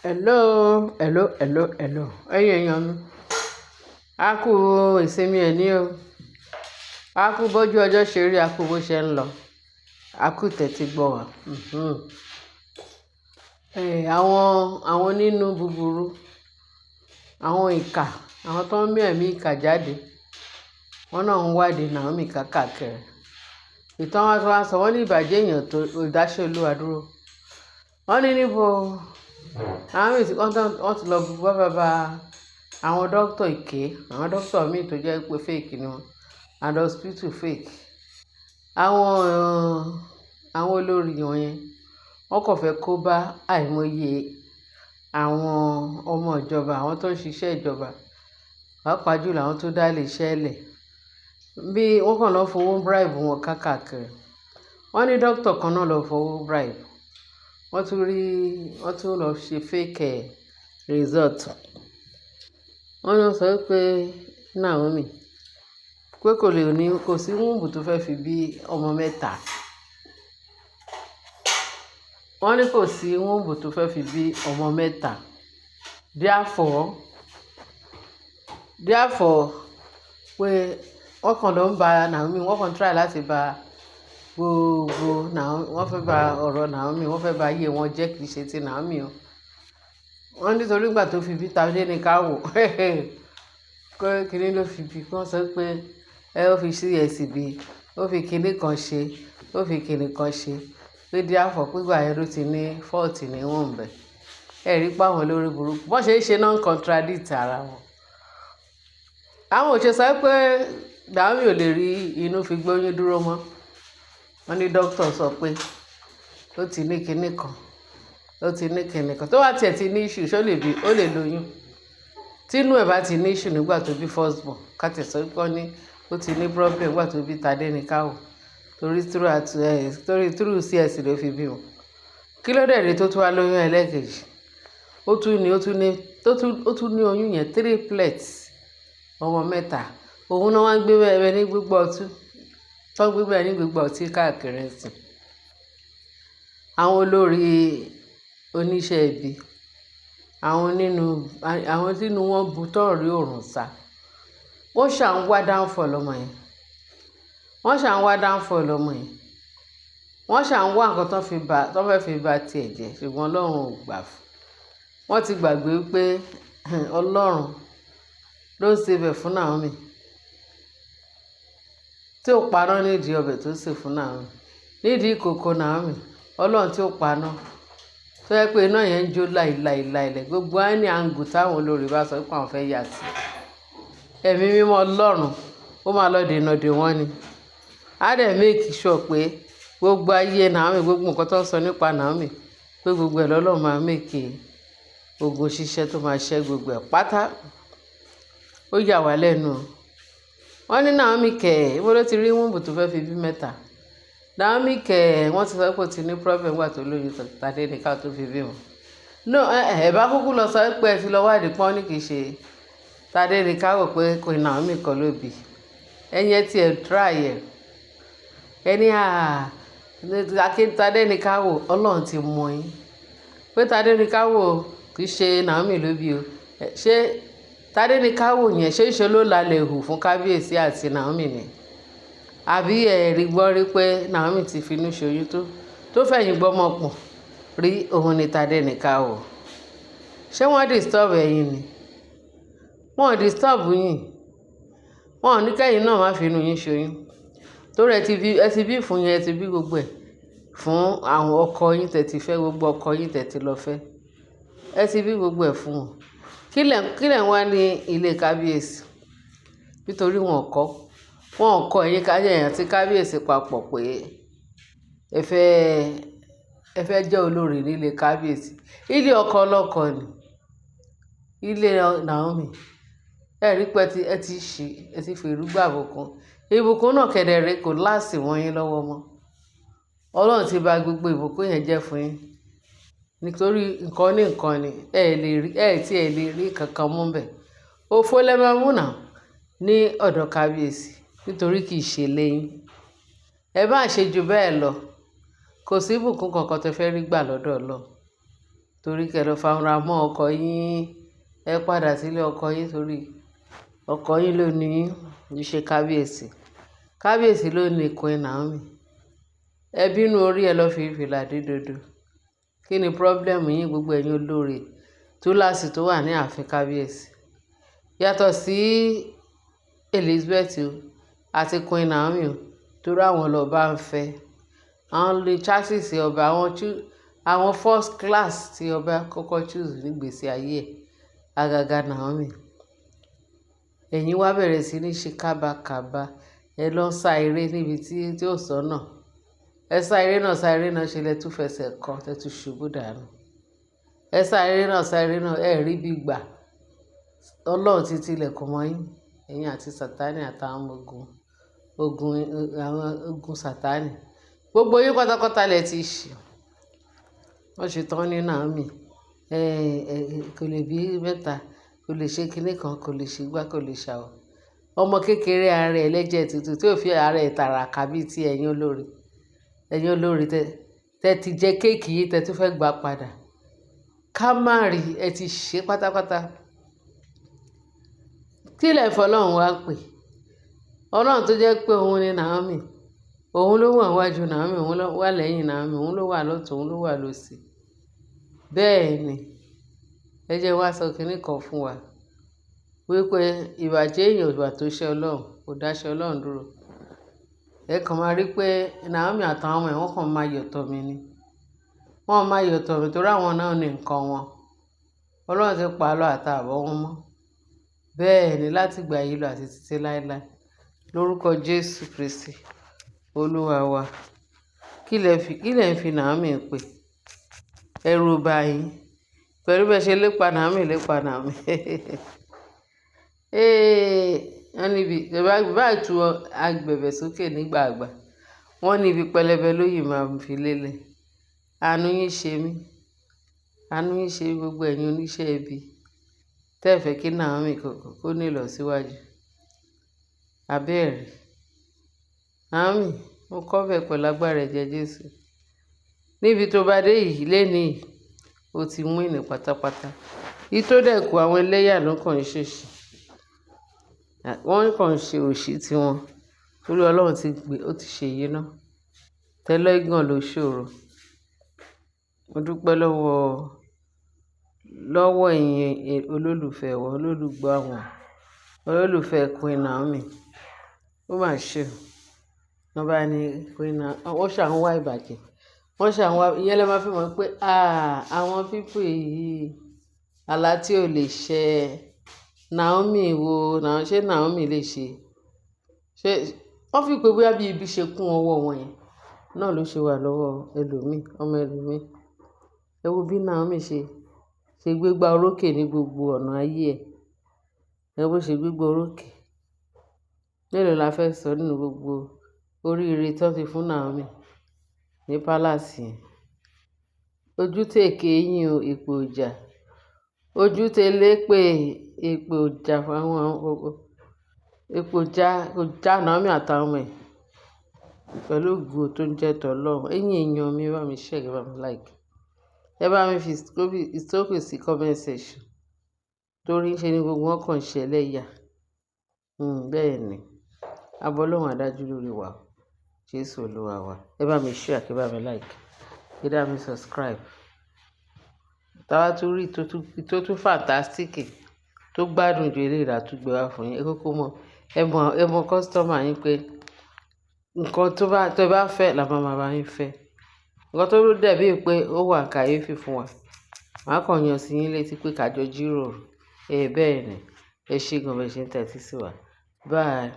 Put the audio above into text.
Hello, hello, hello, hello. Ẹ̀yin èèyàn mi, a kú ìsinmi ẹni o. A kú bójú ọjọ́ ṣe rí, a kú bó ṣe ń lọ. A kú tẹ́tí gbọ́ wa. Àwọn onínú búburú, àwọn ìkà, àwọn tó ń mí ẹ̀mí ìkà jáde, wọ́n náà ń wádìí Naomi káàkiri. Ìtàn wa tó wá sọ, wọ́n ní ìbàjẹ́ èèyàn tó dáṣẹ́ Olúwa dúró. Wọ́n ní níbo Naomi tí wọ́n ti lọ bá bàbá àwọn dókítà èké, àwọn dókítà míì tó jẹ́ pé fake ni wọ́n, and hospital fake. Àwọn olórí wọ̀nyẹn, wọ́n kàn fẹ́ kó bá àìmọye àwọn ọmọ ìjọba, àwọn tó ń ṣiṣẹ́ ìjọba, pàápàá jùlọ àwọn tó dá ilé iṣẹ́ lẹ̀. Bí wọ́n kàn lọ fowó bribe wọn káàkiri. Wọ́n ní dókítà kan náà lọ fowó bribe. Wọ́n tún rí, wọ́n tún lọ ṣe fake result. Wọ́n lọ sọ pé Naomi pé kò lè ní, kò sí womb tó fẹ́ fi bí ọmọ mẹ́ta. Wọ́n ní kò sí womb tó fẹ́ fi bí ọmọ mẹ́ta. Therefore pé wọ́n kàn lọ ń ba Naomi, wọ́n kàn try láti ba gbogbo Naomi, wọ́n fẹ́ ba ọ̀rọ̀ Naomi, wọ́n fẹ́ ba ayé wọn jẹ́, kì í ṣe ti Naomi o. Wọ́n nítorí ìgbà tó fi bí Tadenikawo, pé kíní ló fi bí, wọ́n sọ pé ẹ ó fi CS bí, ó fi kíní kan ṣe, ó fi kíní kan ṣe. Pé therefore pé ìgbà yẹn ló ti ní fault ní womb ẹ̀. Ẹ rí pé àwọn olórí burúkú, bọ́n ṣe ń ṣe náà ń contradict ara wọn. Àwọn ò ṣe sọ pé Naomi ò lè rí inú fi gbóyún dúró mọ́. Wọ́n ní dókítà sọ pé ó ti ní kíní kan, ó ti ní kíní kan. Tó bá tiẹ̀ ti ní issue, ṣé ó lè bí, ó lè lóyún? Tí inú ẹ̀ bá ti ní issue nígbà tó bí first born, ká tẹ̀ sọ pé ó ní ó ti ní problem nígbà tó bí Tadenikawo, torí through torí through CS ló fi bí wọn. Kí ló dé tó tún wá lóyún ẹlẹ́ẹ̀kejì? Ó tún ní, ó tún ní, ó tún ní oyún yẹn triplets, ọmọ mẹ́ta. Òun náà wá ń gbé bẹ́ẹ̀ ní gbígbọ́ ọtí, tó ń gbé bẹ́ẹ̀ ní gbígbọ́ ọtí káàkiri ẹ̀sìn. Àwọn olórí oníṣẹ́ ibi, àwọn nínú, àwọn tí inú wọn bu tán rí òrùn sá. Wọ́n ṣà ń wá downfall ọmọ yẹn. Wọ́n ṣà ń wá downfall ọmọ yẹn. Wọ́n ṣà ń wá nǹkan tó fi ba, tó fẹ́ fi ba ti ẹ̀ jẹ́, ṣùgbọ́n Ọlọ́run ò gbà fún. Wọ́n ti gbàgbé pé Ọlọ́run ló ń ṣe ibẹ̀ fún Naomi. Tí ó paná nídìí ọbẹ̀ tó sè fún Naomi. Nídìí ìkòkò Naomi, Ọlọ́run tí ó paná. Tó jẹ́ pé iná yẹn ń jó láìláìláìlẹ̀. Gbogbo any angle táwọn olórí bá sọ pé àwọn fẹ́ yà sí. Ẹ̀mí mímọ́ Ọlọ́run ó máa lọ dènà dè wọ́n ni. A dẹ̀ make sure pé gbogbo ayé Naomi, gbogbo nǹkan tó ń sọ nípa Naomi, pé gbogbo ẹ̀ lọ́lọ́run máa make ogun ṣíṣẹ́ tó máa ṣẹ́ gbogbo ẹ̀ pátá. Ó yà wá lẹ́nu o. Wọ́n ní Naomi kẹ̀, ibo ló ti rí womb tó fẹ́ fi bí mẹ́ta? Naomi kẹ̀, wọ́n ti sọ pé ó ti ní problem nígbà tó lóyún Tadenikawo tó fi bí wọn. No, ẹ bá kúkú lọ sọ pé ẹ ti lọ wádìí pọ́n ní kì í ṣe Tadenikawo pé Queen Naomi kọ́ ló bí. Ẹ̀yin ẹ tí ẹ try ẹ̀. Ẹni à, Tadenikawo, Ọlọ́run ti mọ̀ yín. Pé Tadenikawo kì í ṣe Naomi ló bí o. Ṣé Tadenikawo yẹn ṣé ṣe ló lalẹ̀ hù fún kábíyèsí àti Naomi ni? Àbí ẹ rí gbọ́ rí pé Naomi ti finú ṣoyún tó fẹ̀yìn gbọ́mọ pọ̀n rí òun ni Tadenikawo? Ṣé wọ́n disturb ẹ̀yin ni? Wọ́n ò disturb yín. Wọ́n ò ní kẹ́yìn náà má fi inú yín ṣoyún. Torí ẹ ti bí fún yín, ẹ ti bí gbogbo ẹ̀ fún àwọn ọkọ yín tẹ ti fẹ́, gbogbo ọkọ yín tẹ ti lọ fẹ́. Ẹ ti bí gbogbo ẹ̀ fún wọn. Kí lẹ̀ ń wá ní ilé kábíyèsí? Nítorí wọn ò kọ́ ẹ̀yin àti kábíyèsí papọ̀ pé ẹ fẹ́ jẹ́ olórí nílé kábíyèsí. Ilé ọkọ ọlọ́kọ ni. Ilé Naomi. Ẹ rí pé ẹ ti ṣe, ẹ ti fi èrú gbà ìbùkún. Ìbùkún náà kẹ̀dẹ̀ rè kò last mọ́ yín lọ́wọ́ mọ́. Ọlọ́run ti ba gbogbo ìbùkún yẹn jẹ́ fún yín. Nítorí nǹkan ní nǹkan ni. Ẹ lè rí, ẹ tí ẹ lè rí kankan mú bẹ̀. Òfo lẹ máa mú náà ní ọ̀dọ̀ kábíyèsí nítorí kì í ṣe ilé yín. Ẹ bá ṣe ju bẹ́ẹ̀ lọ, kò sí ìbùkún kankan tí ẹ fẹ́ rí gbà lọ́dọ̀ Ọlọ́run. Torí kí ẹ lọ fara mọ́ ọkọ yín. Ẹ padà sílé ọkọ yín torí ọkọ yín ló ní yín, kì í ṣe kábíyèsí. Kábíyèsí ló ní Queen Naomi. Ẹ bínú orí ẹ lọ fi fìlà dé dodo. Kí ni problem yín gbogbo ẹ̀yin olórí túláàsì tó wà ní ààfin kábíyèsí? Yàtọ̀ sí Elizabeth o àti Queen Naomi o, torí àwọn lọba ń fẹ́. Àwọn lè chassis ọba, àwọn first class tí ọba kọ́kọ́ choose nígbèsí ayé ẹ̀, àgàgà Naomi. Ẹ̀yin wá bẹ̀rẹ̀ sí ní ṣe kábàkàbà. Ẹ lọ sá eré níbi tí ó sọ́nà. Ẹ sá eré náà ṣe lẹ tún fẹsẹ̀ kọ, tẹ tún ṣubú dànù. Ẹ sá eré náà, sá eré náà, ẹ rí bí gbà. Ọlọ́run ti tilẹ̀kùn mọ́ yín, ẹ̀yin àti Sataní àtàwọn ọmọ ogun, ogun, àwọn ogun Sataní. Gbogbo yín pátápátá lẹ ti ṣì. Wọ́n ṣe tán ní Naomi. Ẹ, kò lè bí mẹ́ta, kò lè ṣe kíní kan, kò lè ṣe gbá, kò lè ṣàwọ̀. Ọmọ kékeré ara ẹ lẹ́jẹ̀ tuntun tí ò fi ara ẹ̀ tàràkà bí i tí ẹ̀yin olórí. Ẹ̀yin olórí tẹ ti jẹ cake yìí tẹ tún fẹ́ gbà padà. Ká má rí ẹ ti ṣe pátápátá. Kí lẹ̀ fọlọ́run wá pè? Ọlọ́run tó jẹ́ pé òun ni Naomi. Òun ló wà níwájú Naomi, òun ló wà lẹ́yìn Naomi, òun ló wà lọ́tùn, òun ló wà lósì. Bẹ́ẹ̀ ni, ẹ jẹ́ wá sọ kíní kan fún wa. Wípé ìbàjẹ́ èèyàn ò gbà tó ṣe Ọlọ́run, kò dá ṣe Ọlọ́run dúró. Ẹ kàn máa rí pé Naomi àtàwọn ọmọ ẹ̀ wọ́n kàn máa yọ̀tọ̀ mi ni. Wọ́n máa yọ̀tọ̀ mi torí àwọn náà ní nǹkan wọn. Ọlọ́run ti pa àlọ́ àtààbọ̀ wọn mọ́. Bẹ́ẹ̀ ni láti ìgbà yìí lọ àti títí láéláé. Lórúkọ Jésù Kristi, Olúwa wa. Kí lẹ ń fi Naomi pè? Ẹ̀rù bà yín. Pẹ̀lú bí ẹ ṣe lépa Naomi, lépa Naomi. Ee, wọ́n níbi, bá tu agbẹ̀bẹ̀ sókè nígbà àgbà. Wọ́n ní ibi pẹlẹbẹ ló yìí máa fi lélẹ̀. Àánú yín ṣe mí. Àánú yín ṣe gbogbo ẹ̀yin oníṣẹ́ ibi. Tẹ́ ẹ fẹ́ kí Naomi kó ní ìlọsíwájú. Àbẹ́ẹ̀rí. Naomi, mo cover ẹ pẹ̀lú agbára ẹ̀jẹ̀ Jésù. Níbi tó bá dé yìí lénìí, o ti win pátápátá. Èyí tó dẹ̀ kú àwọn ẹlẹ́yà ló kàn ń ṣòṣì. Wọ́n kàn ń ṣe òṣì tí wọn. Torí Ọlọ́run ti gbé, ó ti ṣe èyí ná. Tẹ́lẹ̀gàn ló ṣòro. Mo dúpẹ́ lọ́wọ́ ẹ̀yin olólùfẹ́ wa, olólùgbọ́ àwọn, olólùfẹ́ Queen Naomi. Ó mà ṣe o. Wọ́n bá ní Queen Naomi, wọ́n ṣà ń wá ìbàjẹ́. Wọ́n ṣà ń wá, ìyẹn lẹ máa fi mọ̀ pé, àwọn people yìí, àlá tí ò lè ṣẹ. Naomi wo, ṣé Naomi lè ṣe? Ṣé wọ́n fi pé bóyá bí ibi ṣe kún ọwọ́ wọn yẹn, náà ló ṣe wà lọ́wọ́ ẹlòmíì, ọmọ ẹlòmíì. Ẹ wo bí Naomi ṣe gbégbá orókè ní gbogbo ọ̀nà ayé ẹ̀. Ẹ wo bó ṣe gbégbá orókè. Mélòó la fẹ́ sọ nínú gbogbo oríire tó ti fún Naomi ní palace yẹn. Ojú tèké yín o, èpè ò jà. Ojú tẹlépè, èpè ò jà fún àwọn, èpè ò jà, kò já Naomi àtàwọn ọmọ ẹ̀. Pẹ̀lú ògo tó ń jẹ́ tọlọ́run. Ẹ̀yin èèyàn mi, ẹ bá mi share, ẹ bá mi like. Ẹ bá mi fi ìstókè sí comment section. Torí ṣe ni gbogbo wọn kàn ń ṣe ẹlẹ́yà. Bẹ́ẹ̀ ni. Àbọ̀ Ọlọ́run á dájú lórí wa. Jésù Olúwa wa. Ẹ bá mi share, kí ẹ bá mi like. Kí ẹ bá mi subscribe. Táwá tún rí tó tún fantastic tó gbádùn ju eléyìí la tún gbé wá fún yín. Ẹ kúkú mọ̀, ẹ mọ̀ customer yín pé nǹkan tó bá fẹ́ la máa bá yín fẹ́. Nǹkan tó dẹ̀ bíi pé ó wà kàyéfì fún wa. Màá kàn yàn sí yín létí pé ká jọ jíròrò. Bẹ́ẹ̀ ni. Ẹ ṣé gan bí ẹ ṣe ń tẹ́tí sí wa. Bye.